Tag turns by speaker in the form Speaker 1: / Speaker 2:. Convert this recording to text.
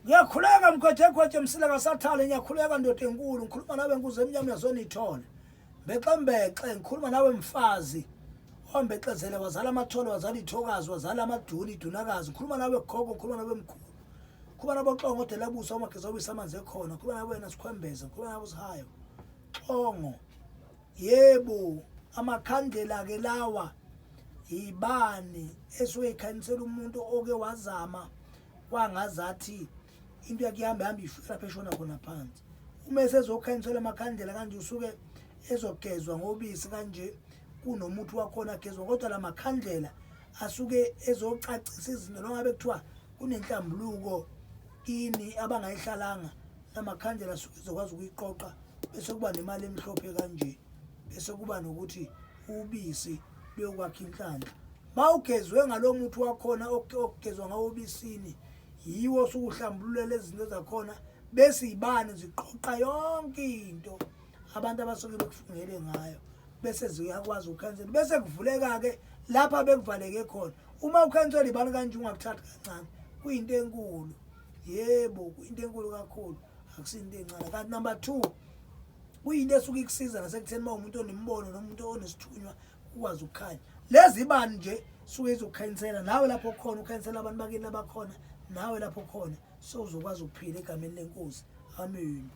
Speaker 1: Ngiyakhuleka mkhwejekhweje msila kasathane ngiyakhuleka ndoda enkulu ngikhuluma nawe nkuze emnyama yazona ithole. Mbexe mbexe ngikhuluma nawe mfazi owambexezele wazala amathole wazala ithokazi wazala amaduni idunakazi ngikhuluma nawe gogo ngikhuluma nawe mkhulu. Ngikhuluma nabo Xongo Delabusa umageza obisa amanzi ekhona ngikhuluma nawe wena Sikhwembeza ngikhuluma nawe Sihayo. Xongo Yebo, amakhandlela-ke lawa yibani esuke ikhanyisela umuntu oke wazama kwangazathi into yakhe ihambe hambe ifika lapho eshona khona phansi. Uma esezokhanyiselwa amakhandlela kanje usuke ezogezwa ngobisi kanje kunomuthi wakhona agezwa kodwa la makhandlela asuke ezocacisa izinto noma ngabe kuthiwa kunenhlambuluko kini abangayihlalanga lamakhandlela asuke ezokwazi ukuyiqoqa bese kuba nemali emhlophe kanje bese kuba nokuthi ubisi luyokwakha inhlanhla mawugezwe ngalo muthi wakhona okugezwa ngawo obisini yiwo osuke uhlambululela izinto zakhona bese ibani ziqoqa yonke into abantu abasuke bekufungele ngayo bese ziyakwazi ukukhansela bese kuvuleka-ke lapha bekuvaleke khona uma ukhansela ibani kanje ungakuthathi kancane kuyinto enkulu yebo kuyinto enkulu kakhulu akusinto encane kanti number 2 kuyinto esuke ikusiza nasekutheni uma umuntu onembono noma umuntu onesithunywa ukwazi ukukhanya lezi bani nje suke izokukhanyisela nawe lapho khona ukhanyisela abantu bakini labakhona nawe lapho khona so uzokwazi ukuphila egameni lenkosi amen.